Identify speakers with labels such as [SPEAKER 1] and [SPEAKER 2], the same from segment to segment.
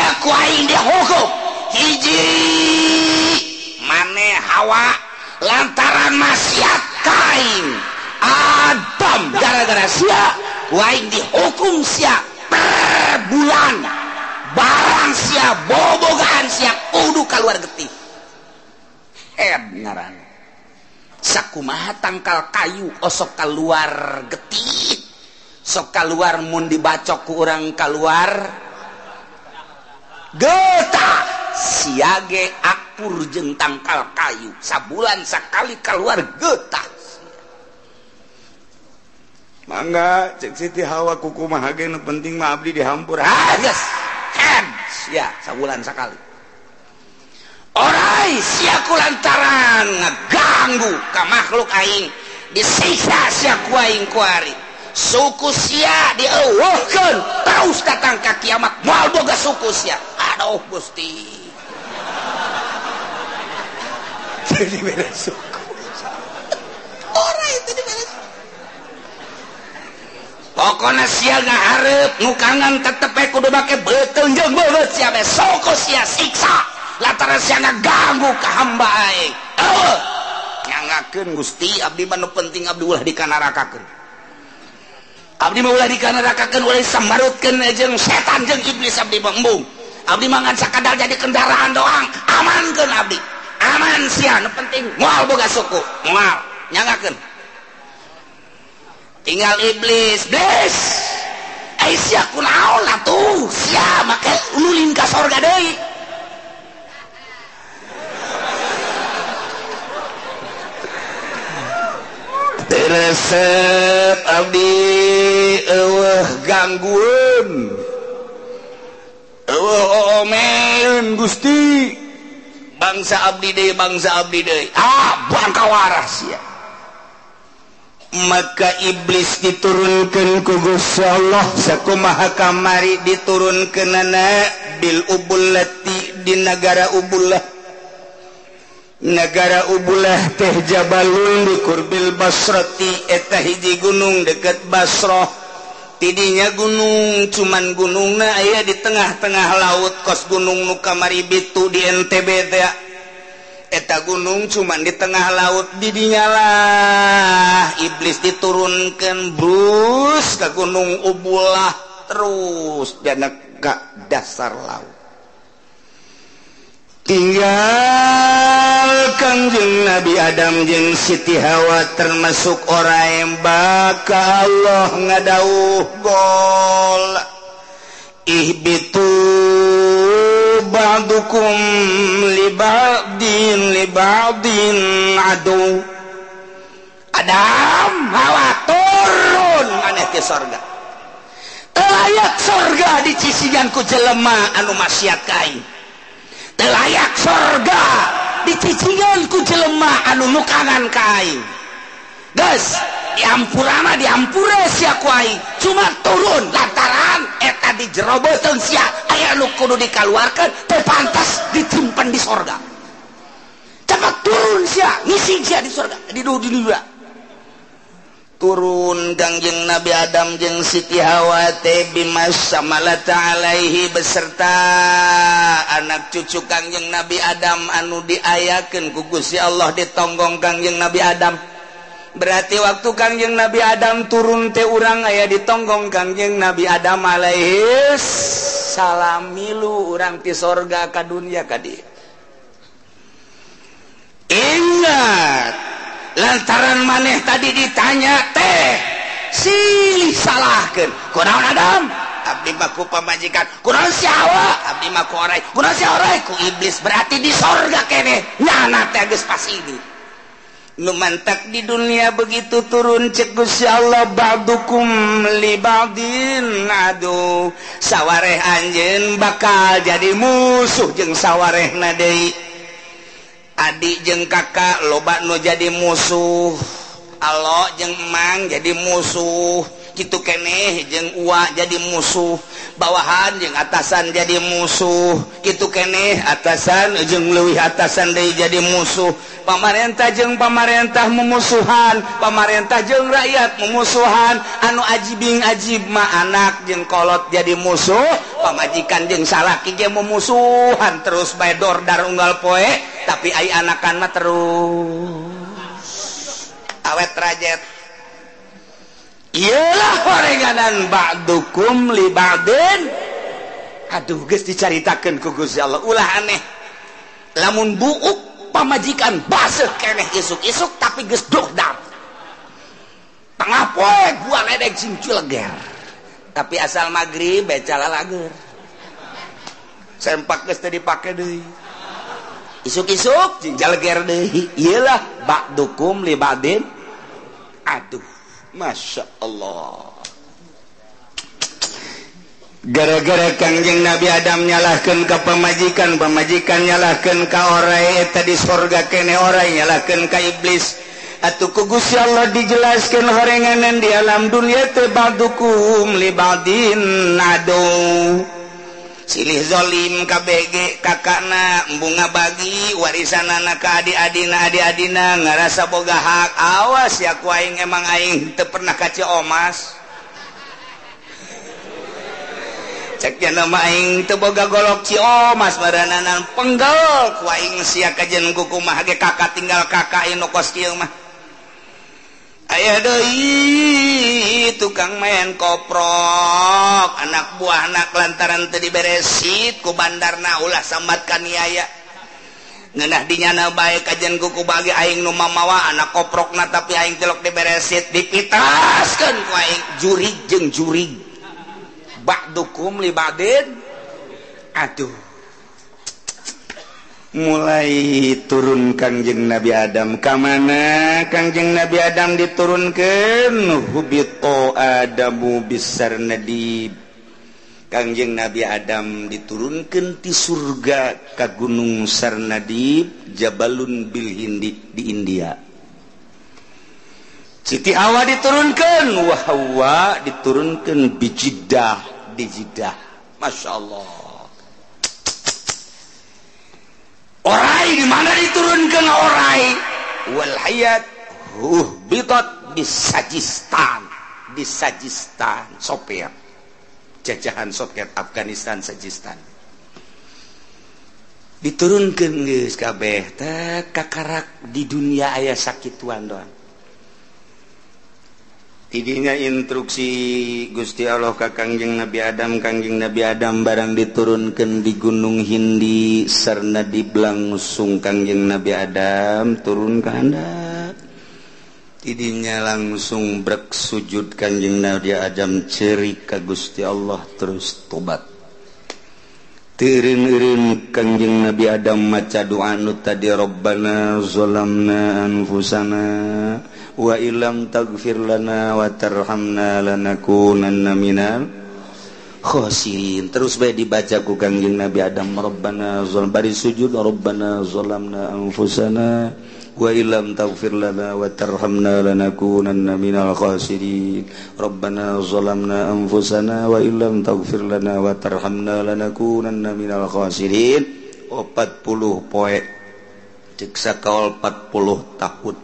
[SPEAKER 1] Sia ku aing dihukum hiji maneh Hawa lantaran maksiat ka aing. Adam gara-gara sia ku aing dihukum sia per bulan barang sia bobogaan sia kudu kaluar getih. Head ngaran sakumaha tangkal kayu osok keluar getih sok keluar mun dibacok ku urang keluar getah siage akur jeung tangkal kayu sabulan sakali keluar getah.
[SPEAKER 2] Mangga cek Siti Hawa kukumaha ge nu penting mah abdi dihampur.
[SPEAKER 1] Ah geus head sia sabulan sakali. Orai sia ku lantaran ngaganggu ka makhluk aing disiksa sia ku aing kuari. Suku sia dieuweuhkeun terus datang ka kiamat moal boga suku sia. Aduh Gusti.
[SPEAKER 2] Jadi beda suku.
[SPEAKER 1] Orai itu dibere suku. Pokona sia ngahareup nukangan tetep we kudu make beuteung jeung beungeut sia be suku sia siksa lantaran sia ngaganggu ka hamba aing. Eueuh nyangakeun Gusti abdi mah nu penting abdi ulah dikanarakakeun. Abdi mah ulah dikanarakakeun ulah disambarutkeun jeung setan jeung iblis abdi mah embung. Abdi mah ngan sakadar jadi kendaraan doang, amankeun abdi. Aman sia nu penting moal boga suku, moal nyangakeun. Tinggal iblis, iblis. Ai sia kunaon atuh? Sia make ulin ka sorga deui.
[SPEAKER 2] Resep abdi eueuh ganggueun. Eueuh oomeun Gusti.
[SPEAKER 1] Bangsa abdi deui, bangsa abdi deui. Ah, bangka waras sia.
[SPEAKER 2] Maka iblis diturunkeun ku Gusti Allah sakumaha kamari diturunkeunana bil ubullati di nagara Ubullah. Nagara Ubullah teh jabalun di kurbil Basrati eta hiji gunung deket Basrah. Tidinya gunung cuman gunungna aya di tengah-tengah laut kos gunung nu kamari bitu di NTB teh. Eta gunung cuman di tengah laut didinya lah iblis diturunkan brus ke gunung Ubullah terus dana ka dasar laut. Tinggal Kangjeng Nabi Adam jeung Siti Hawa termasuk orang baka Allah ngadauh gol ihbitu ba'dukum li ba'din adu.
[SPEAKER 1] Adam Hawa turun maneh ti sorga. Teu layak sorga dicisigan ku jelema anu maksiat ka aing. Teu layak sorga dicicigan ku jelema anu nukangan ka aing. Geus diampurana diampura sia ku aing, cuma turun lantaran eta di jero beuteung sia aya nu kudu dikaluarkeun teu pantas disimpen di sorga. Cepat turun sia, ngisi sia di sorga, di dunia.
[SPEAKER 2] Turun Kangjeng Nabi Adam jeung Siti Hawa teh bimas samalata alaihi beserta anak cucu Kangjeng Nabi Adam anu diayakeun ku Gusti Allah ditonggong Kangjeng Nabi Adam. Berarti waktu Kangjeng Nabi Adam turun teh urang aya ditonggong Kangjeng Nabi Adam alaihi salam milu urang ti sorga ka dunia ka dieu.
[SPEAKER 1] Ingat lantaran maneh tadi ditanya teh silih salahkeun kunaon Adam abdi mah ku pamajikan kunaon si Hawa abdi mah ku orai kunaon si orai ku iblis berarti di sorga keneh nyana teh geus pas ini
[SPEAKER 2] nu mantak di dunia begitu turun cek Gusti Allah ba'dukum li ba'din adu sawareh anjeun bakal jadi musuh jeung sawarehna deui adik jeung kakak loba nu jadi musuh alo jeung emang jadi musuh
[SPEAKER 1] Kitu keneh jeung uwa jadi musuh, bawahan jeung atasan jadi musuh, kitu keneh atasan jeung leuwih atasan deui jadi musuh, pamarentah jeung pamarentah memusuhan, pamarentah jeung rakyat memusuhan, anu ajibing ajib mah anak jeung kolot jadi musuh, pamajikan jeung salaki ge memusuhan terus bae dordar unggal poe, tapi ai anakan mah terus awet rajet. Iyalah horenganan ba'dukum li ba'din. Aduh geus dicaritakeun ku Gusti Allah, ulah aneh. Lamun buuk pamajikan baseuh keneh isuk-isuk tapi geus dordar. Tengah poe gua ledek sing cileger. Tapi asal magrib bae calalager. Sempak geus teu dipake deui. Isuk-isuk jeung jaleger deui. Iyalah ba'dukum li ba'din. Aduh, Masya Allah. Gara-gara Kangjeng Nabi Adam nyalahkeun ka pamajikan, pamajikan nyalahkeun ka orai, eta di sorga kene orai nyalahkeun ka iblis. Atuh ku Gusti Allah dijelaskeun horenganan di alam dunia teh ba'dukum li ba'din adu. Silih zolim KBG kakakna bunga bagi warisanana ka adi-adina, adi-adina ngarasa boga hak. Awas ya ku aing, emang aing teu pernah ka Ciomas. Cek nya mah aing teu boga golok Ciomas marananan penggel ku aing sia kajen ku kumaha ge kakak tinggal kakak anu kos kieu mah. Aya deui tukang main koprok, anak buah anak lantaran teu diberesit ku bandarna ulah sambat kaniaya. Ngeunah dinyana bae kajen ku bagi aing nu mamawa anak koprokna tapi aing tilok diberesit dipitaskeun ku aing jurig jeung jurig. Ba'dukum li ba'din. Aduh. Mulai turun Kangjeng Nabi Adam ka mana? Kangjeng Nabi Adam diturunkeun hubito Adamu bisarnadib. Kangjeng Nabi Adam diturunkeun ti surga ka Gunung Sarnadib, Jabalun bil Hindi di India. Siti Hawa diturunkeun, wa Hawa diturunkeun bi Jeddah, di Jeddah. Masya Allah. Orai di mana diturunkan orai? Wal hayat hubitat di Sajistan, di Sajistan, Soviet. Jajahan Soviet Afghanistan Sajistan. Diturunkan geus kabeh teh kakarak di dunia aya sakituan doang. Tidinya instruksi Gusti Allah ka Kangjeng Nabi Adam, Kangjeng Nabi Adam barang diturunkan di Gunung Hindi Sarnadib langsung Kangjeng Nabi Adam turun ke handap. Tidinya langsung brek sujud Kangjeng Nabi Adam cerik ka Gusti Allah terus tobat. Teureun-eureun Kangjeng Nabi Adam maca doa nu tadi Rabbana zalamna anfusana wa illam taghfir lana wa tarhamna lanakunanna minal khasirin. Terus bae dibaca ku Kangjeng Nabi Adam Rabbana zalam bari sujud Rabbana zalamna anfusana wa illam taghfir lana wa tarhamna lanakunanna minal khasirin. Rabbana zalamna anfusana wa illam taghfir lana wa tarhamna lanakunanna minal khasirin. 40 poe cek sakaol 40 tahun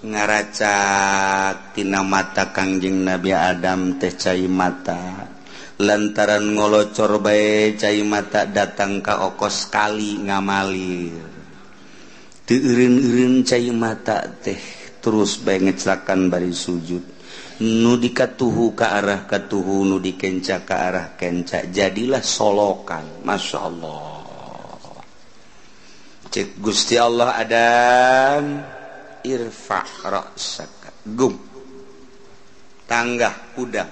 [SPEAKER 1] ngaracak tina mata Kangjeng Nabi Adam teh cai mata lantaran ngolocor bae cai mata datang ka okos kali ngamalir. Teu eureun-eureun cai mata teh terus bae ngeclakan bari sujud. Nu dikatuhu ka arah katuhu, nu dikenca ka arah kenca, jadilah solokan. Masya Allah. Cek Gusti Allah Adam irfa ra'saka gum tanggah udah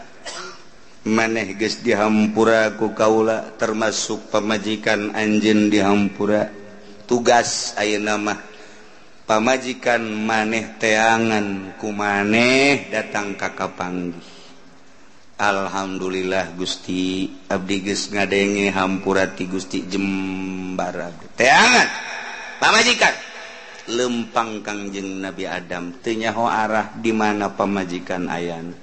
[SPEAKER 1] maneh geus dihampura ku kaula termasuk pamajikan anjeun dihampura. Tugas ayeuna mah pamajikan maneh teangan ku maneh datang ka kapanggih. Alhamdulillah Gusti abdi geus ngadenge hampura ti Gusti jembar abdi teangan pamajikan. Lempang Kangjeng Nabi Adam teu nyaho arah di mana pamajikan ayana.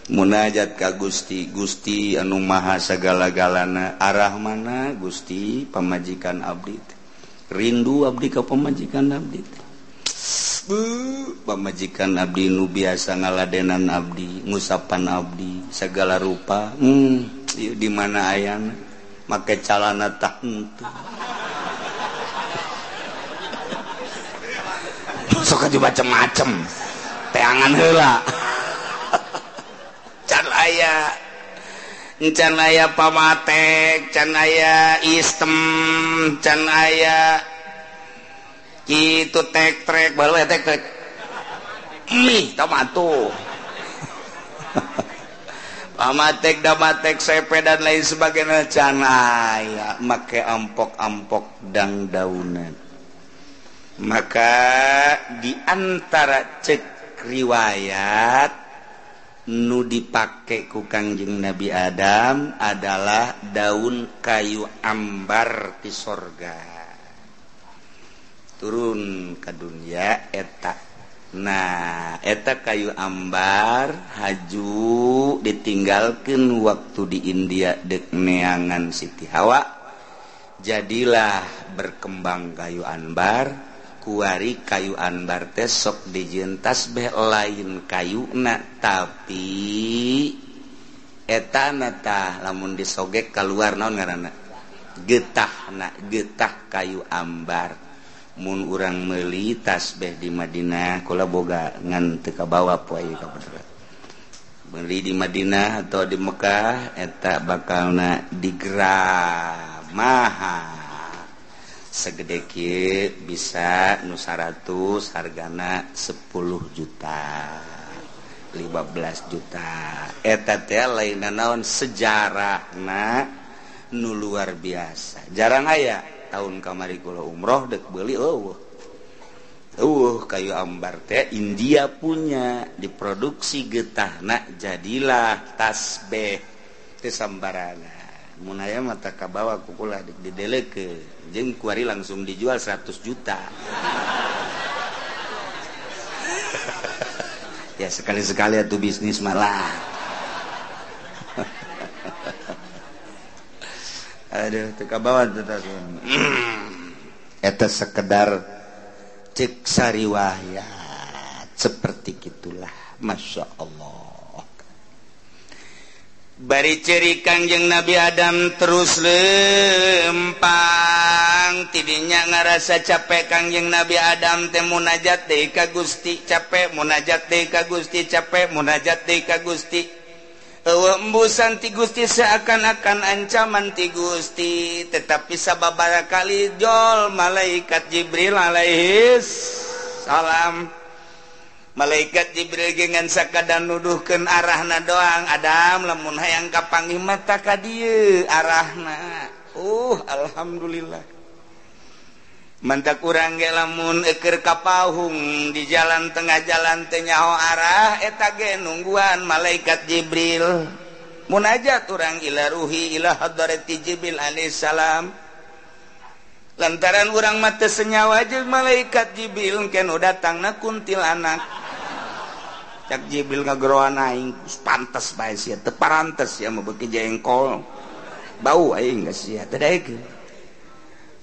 [SPEAKER 2] Munajat ka Gusti, Gusti anu maha sagala-galana, arah mana Gusti pamajikan abdi teh. Rindu abdi ka pamajikan abdi teh. Pamajikan abdi nu biasa ngaladenan abdi, ngusapan abdi segala rupa. Di mana ayana make calana tah henteu. Sok aja macem-macem. Teangan heula. Can aya, can aya pamatek, can aya istem, can aya kitu tek trek baru ya tek trek mih tomato pamatek damatek sepe dan lain sebagainya can aya make ampok-ampok dang daunan. Maka di antara cek riwayat nu dipake ku Kangjeng Nabi Adam adalah daun kayu ambar ti sorga turun ke dunia eta. Nah eta kayu ambar haju ditinggalkan waktu di India dek neangan Siti Hawa, jadilah berkembang kayu ambar. Kuari kayu anbar teh sok dijieun tasbih lain kayuna tapi etana tah lamun disogek keluar naon ngaranna getahna, getah kayu ambar. Mun urang meuli tasbih di Madinah kula boga ngan teu kabawa poe ka bener. Meuli di Madinah atau di Mekah eta bakalna digerak mahal. Segede kieu bisa nu 100 hargana 10 juta 15 juta. Eta teh lain naon sejarahna nu luar biasa. Jarang aya tahun kamari kula umroh dek beuli eueuh. Eueuh kayu ambar teh India punya diproduksi getahna jadilah tasbih teh sambarangan. Mun aya mah tah kabawa ku kula didelekeun jeung kuari langsung dijual 100 juta. Ya sekali-sekali atuh bisnis malah. Aduh teu kabawa teh. Eta sekedar cek sariwayat seperti gitulah. Masya Allah. Bari ceri Kangjeng Nabi Adam terus lempang tidinya ngarasa capek Kangjeng Nabi Adam teh munajat deui ka Gusti capek munajat deui ka Gusti capek munajat deui ka Gusti. Eueuh embusan ti Gusti seakan-akan ancaman ti Gusti, tetapi sababaraha kali jol malaikat Jibril alaihis salam. Malaikat Jibril gengan sakadan nuduhkeun arahna doang. Adam lamun hayang kapanggih mata ka dieu arahna. Alhamdulillah. Mantak urang ge lamun eukeur ka pahung di jalan tengah jalan teh nyaho arah eta ge nungguan malaikat Jibril. Munajat urang ila ruhi ila hadrati Jibril alaihissalam. Lantaran urang mah teu senyawa jeung malaikat Jibril engke nu datangna kuntilanak. Cak Jibril ngageroan aing pantes bae sia teu parantes sia mah beuki jengkol. Bau aing geus sia teu daekeun.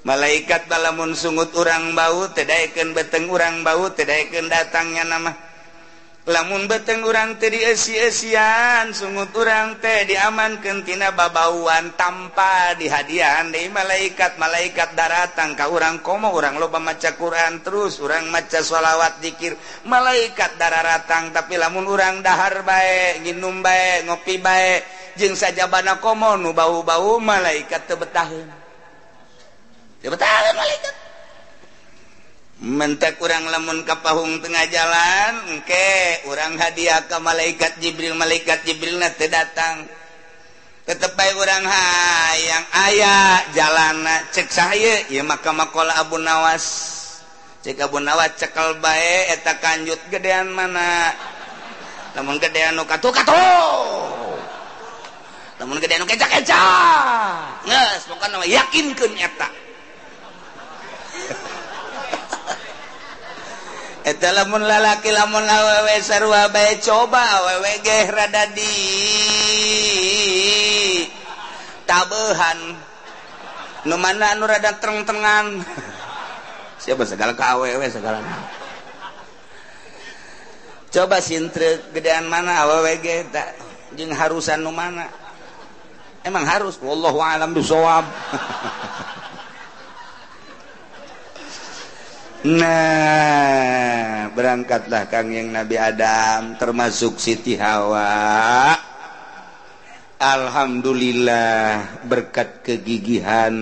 [SPEAKER 2] Malaikat balamun sungut urang bau teu daekeun beteng urang bau teu daekeun datangnya nama. Lamun beteng urang teh dieusi-eusian sungut urang teh diamankeun tina babauan tanpa dihadiahan deui malaikat. Malaikat daratang ka urang komo urang loba maca Quran terus urang maca sholawat zikir malaikat dararatang. Tapi lamun urang dahar bae nginum bae ngopi bae jeung sajabana komo nu bau-bau malaikat teu betaheun. Teu betaheun malaikat. Mentek urang lamun ka pahung tengah jalan engke urang hadiah ka malaikat Jibril, malaikat Jibril na teu datang. Tetep bae urang hayang aya jalana cek saha ieu maka maqala Abu Nawas. Cek Abu Nawas cekel bae eta kanjut gedean mana. Lamun gedean nu katuh katuh. Lamun gedean nu keca-keca. Geus pokona mah yakinkeun eta. Eta lamun lalaki lamun awewe sarua bae coba awewe ge rada di tabehan. Nu mana anu rada treng-trengan. Siapa segala ka awewe segala. Coba sintrek gedean mana awewe ge ta jeung harusan nu mana. Emang harus wallahu alam bisawab. Nah, berangkatlah Kangjeng Nabi Adam termasuk Siti Hawa. Alhamdulillah berkat kegigihan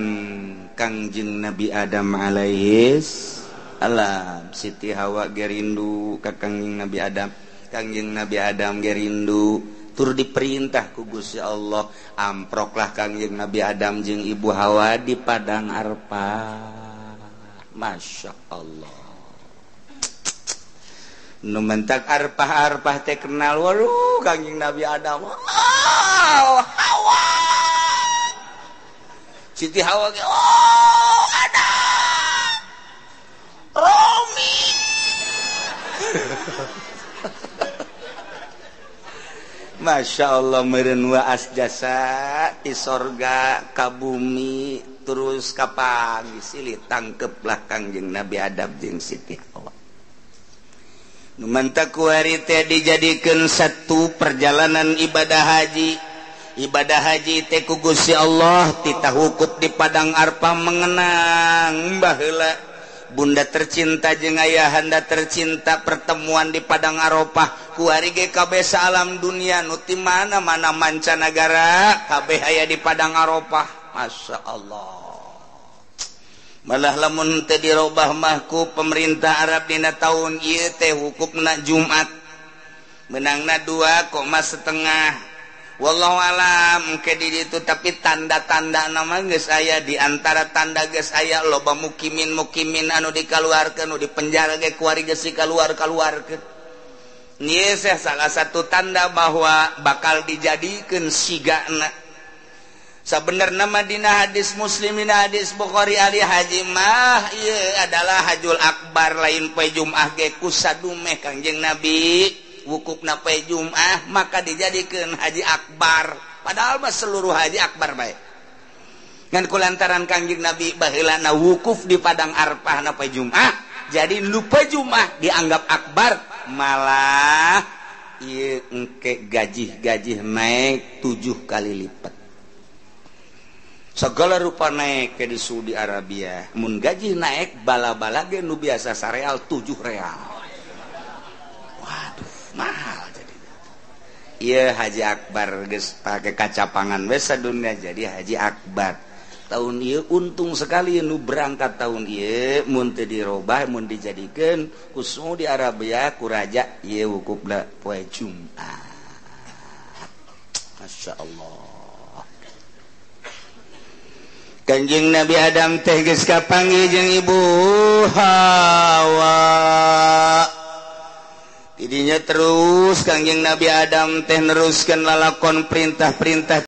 [SPEAKER 2] Kangjeng Nabi Adam alaihis salam. Siti Hawa gerindu ka Kangjeng Nabi Adam, Kangjeng Nabi Adam gerindu. Tur diperintah ku Gusti Allah, amproklah Kangjeng Nabi Adam jeung Ibu Hawa di padang Arfah. Masya Allah. Nu mentak arpah-arpah teh kenal waduh Kangjeng Nabi Adam. Oh, Hawa. Siti Hawa ge oh Adam. Romi. Masya Allah meureun waas jasa ti sorga ka bumi terus kapanggih silih tangkeplah Kangjeng Nabi Adam jeung Siti Hawa. Nu mantak kuari teh dijadikeun satu perjalanan ibadah haji. Ibadah haji teh ku Gusti Allah titah wukuf di padang Arfah mengenang baheula bunda tercinta jeung ayahanda tercinta pertemuan di padang Arafah kuari ge kabeh alam dunia nu ti mana-mana mancanagara kabeh aya di padang Arafah. Masya Allah. Malah lamun teu dirobah mah ku pemerintah Arab dina taun ieu teh hukupna Jumat menangna 2,5. Wallahu alam ke di ditu tapi tanda-tanda nama geus aya di antara tanda geus aya loba mukimin-mukimin anu dikaluarkeun nu dipenjara ge kuari geus dikaluar-kaluarkeun. Ieu salah satu tanda bahwa bakal dijadikeun sigana. Sabenerna mah dina hadis Muslim dina hadis Bukhari ali haji mah ieu adalah hajul akbar lain poe Jumat ge kusadumeh Kangjeng Nabi. Wukufna poe Jumat maka dijadikeun haji akbar padahal mah seluruh haji akbar bae ngan kulantaran Kangjeng Nabi baheulana wukuf di padang Arfah na poe Jumat jadi nu poe Jumat dianggap akbar malah ieu engke gajih-gajih naik 7 kali lipat segala rupa naik ke di Saudi Arabia mun gaji naik bala-bala ge nu biasa sareal 7 real. Waduh mahal jadi. Iya Haji Akbar geus pake kacapangan we sadunya jadi Haji Akbar. Tahun ieu untung sekali nu berangkat tahun ieu mun teu dirobah mun dijadikeun ku Saudi Arabia ku raja ieu wukufna poe Jumat. Masya Allah. Kanjeng Nabi Adam teh geus kapanggih jeung Ibu Hawa. Tidinya terus Kangjeng Nabi Adam teh neruskeun lalakon perintah-perintah